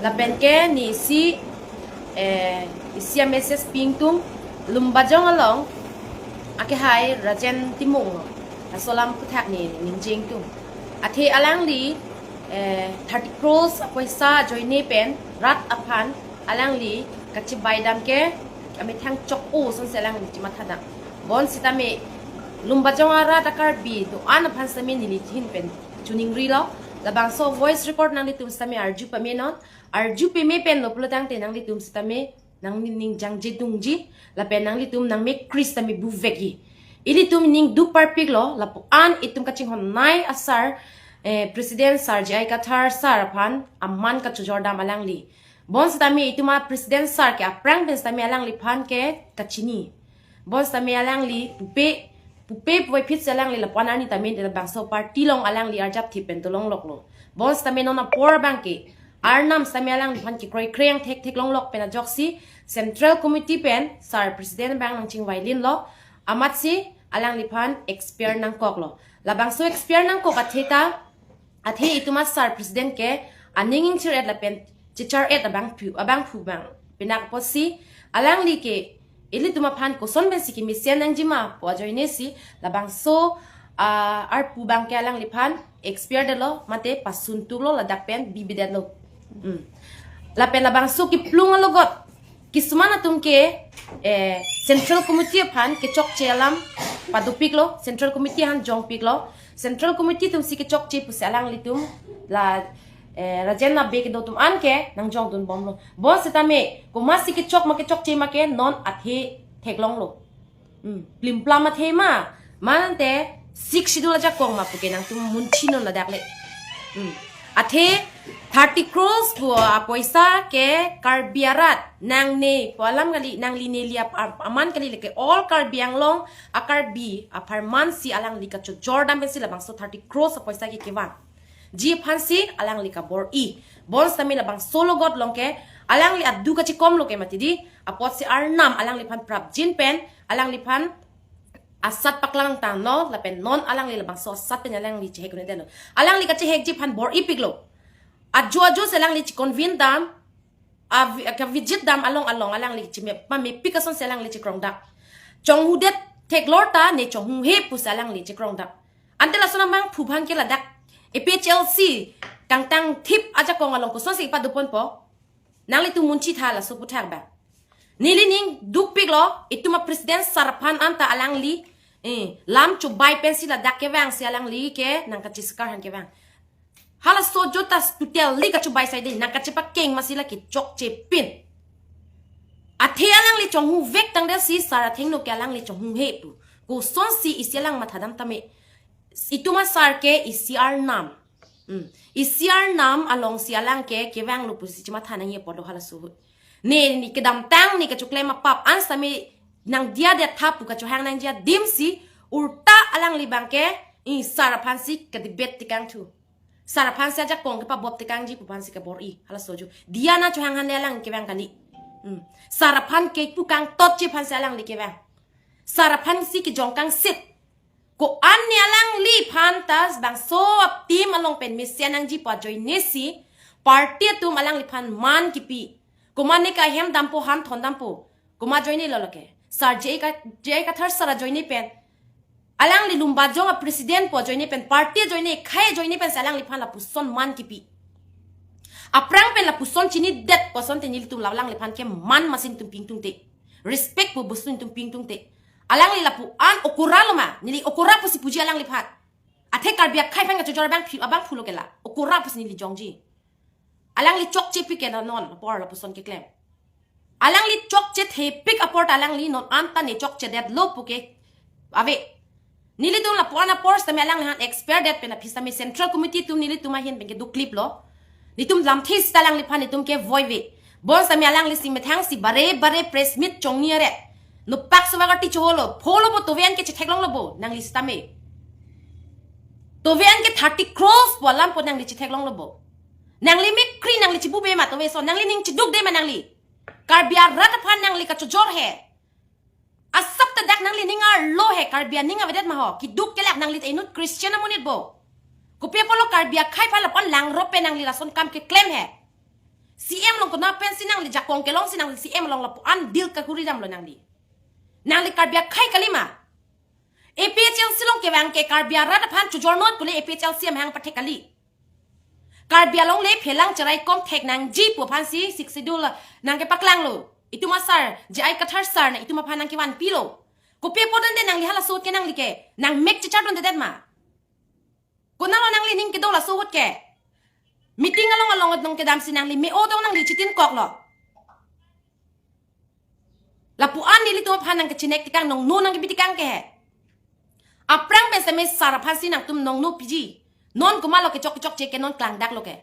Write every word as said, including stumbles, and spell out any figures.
Lapen ke neli si, eh, isi a-message pi ingtung, Lumbajong along akehai Rajen Timung, laso alam aphuthak neli ningje ingtung. Athe alangli, eh, thirty crores apoisa ajoine pen rat aphan alangli kachibai dam ke amethang chok-o asonsi alangli chimatha dam. Bonsitame Lumbajong arat a-Karbi do-an aphan sitame neli ahin pen chiningrilo. Labangso voice record nanglitum sitame arju pame non. Arju pame pen lo pulotangte nanglitum sitame nangning jangje dungji, lapen nanglitum nangmekri sitame buvekji. Ilitum ning duk parpiklo, lapuan itum kachinghon nai asar, eh, President Sar J I Kathar sar aphan aman kachojor dam alangli. Bonsitame itum a-President sar ke aphrang pen sitame alangliphan ke kachini. Bonsitame alangli pupe, pupe puvoiphit si alangli lapuan arni tame labangso party along alangli arjap thip pen tolongloklo. Bonsitame non apor abang ke Arnam sitame alangliphan kekroikre angthek theklonglok pen ajoksi Central Committee pen Sar President abang nangchingvailinlo, amatsi alangliphan expire nangkoklo. Labangso expire nangkok athe ta, athe itum a-Sar President ke aning ingchir-et lapen chichar-et abangphu, abangphu abang. Penang apotsi alangli ke ilitum aphan koson pensi kemesen nangjima pu ajoinesi labangso, ah, arpu abang ke alangliphan expire detlo, mate pasun tuklo, ladak pen bibidetlo. Hmm. Lapen labangso kiplung alogot kisuman atum ke, eh, Central Committee aphan kechokche alam padopiklo, Central Committee aphan jongpiklo. Central Committee atumsi kechokche pusi alanglitum la, eh, Rajen abe kedo atum an ke nangjongdunbomlo. Bonsitame komatsi kechok ma kechokche ma ke non athe theklonglo. Hmm. Plimplam athe ma, mante Sixth Schedule ajakong ma puke nangtum munchinon ladak le. Hmm. Athe thirty crores pu apoisa ke Karbi arat nangne pu alam kali, nangli neli ap-, ap-, aman kali, lake all Karbi Anglong a-Karbi apharman si alangli kachojor dam pensi labangso thirty crores apoisa ke kevangji aphansi alangli kabor-i. Bonsitame labangso alogot along ke alangli adu kachikomlo ke mati di, apotsi Arnam alangliphan prapjin pen alangliphan asat paklang tanglo, lapen non alangli labangso asat pen alangli chehek un-edetlo. Alangli kachehekji aphan bor-ipiklo. Ajo ajo si alangli chiconvene dam, avi-, ka-visit dam along along alangli chime-, pamepik asonsi alangli chikrong dam. Chonghudet theklor ta ne chonghuhe pusi alangli chikrong dam. Ante lason abangphu abang ke ladak A P H L C kangtang thip ajakong along kosonsi padoponpo? Nanglitum munchitha laso aphuthak abang. Neli ning dukpiklo, itum a-President sar aphan anta alangli, eh, lam chubai pensi ladak kevangsi alangli ke nangkachiskar aphan kevang. Halaso ajo ta totally kachubai saide, nangkachepakeng masi la kechokche pin. Athe alangli chonghuvek tangdetsi sar athengno ke alangli chonghuhe pu. Kosonsi isi alang mathadam tame. Itum a-sar ke isi Arnam. Hmm. Isi Arnam alongsi alang ke kevanglo pusi chimatha nangji apotlo halaso ahut. Ne, ne kedamtang ne kachoklem apap an sitame nangdiya detha pu kachohang nangji adimsi ulta alangli abang ke, i, sar aphansi ka-debate tekangthu. Sar aphansi ajakong kepabop tekangji pu aphansi kabor-i halaso ajo. Diya nangchohang aphan le alang kevang kali. Hmm. Sar aphan kepu kangtotji aphansi alangli kevang. Sar aphansi kejong kangsit. Ko-an ne alangliphan ta bangso a-team along pen mesen nangji pu ajoinesi party atum alangliphan man kipi. Komat ne ke ahem dampo, han thon dampo. Komat ajoinelo lake. Sar J I Ka-, J I Kathar sar ajoine pen, alangli Lumbajong a-president pu ajoine pen, party ajoine, khei ajoine pensi alangliphan lapuson man kipi. Aphrang pen lapuson chinidet pu asonte nelitum la alangliphan ke man masi netum pi ingtungte. Respect pu bostu netum pi ingtungte. Alangli lapu-an okora lo ma, neli okora pusi puji alangliphan. Athe Karbi akhei aphan kachojor abangphu, abangphulo ke la. Okora pusi neli jongji. Alangli chokche pik ke la non apor lapuson keklem. Alangli chokche thepik apor ta alangli non anta ne chokchedetlo puke ave. Nelitum lapu-an apor sitame alangli han expire det pen aphi sitame Central Committee atum nelitum ahin pen kedukliplo. Netum lamthe sita alangliphan netum ke voive. Bonsitame alanglisi methangsi bare bare press meet chongni are. Nopak suwak arti choholo, pholo bo toven ke chetheklonglo bo, nangli sitame. Toven ke thirty crores pu alam pu nangli chetheklonglo bo. Nangli mekri, nangli chibuve ma tove ason, nangli ning chidukde ma nangli. Karbi arat aphan nangli kachojor he. Asap ta dak nangli ning arlo he, Karbi aning avedet ma ho. Kiduk kelak nangli ta inut Christian amonit bo. Kopi apotlo Karbi akhei aphan lapu-an langrop pen nangli lason akam keklem he. C M along konat pensi nangli jakong kelongsi nangli C M along lapu-an deal kakuri damlo nangli. Nangli Karbi akhei kalima. A P H L C along kevang ke Karbi arat aphan chojornot pule A P H L C amahang pathek kali. Karbi alongle phelang cherai kom thek nangji pu aphansi Sixth Schedule nangkepaklanglo. Itum asar, J I Kathar sar na itum aphan nangkevanpilo. Kopi apot ante nangli hala ahut ke nangli ke nangmek chechardundedet ma? Konatlo nangli ning kedo laso ahut ke? Meeting along along nong kedamsi nangli me-o do nangli chitinkoklo. Lapu-an nelitum aphan nangkechinek tekang, nongno nangkebi tekang ke he. Aphrang pen seme sar aphansi nangtum nongno piji. Non komatlo kechok kechokche ke non klangdaklo ke.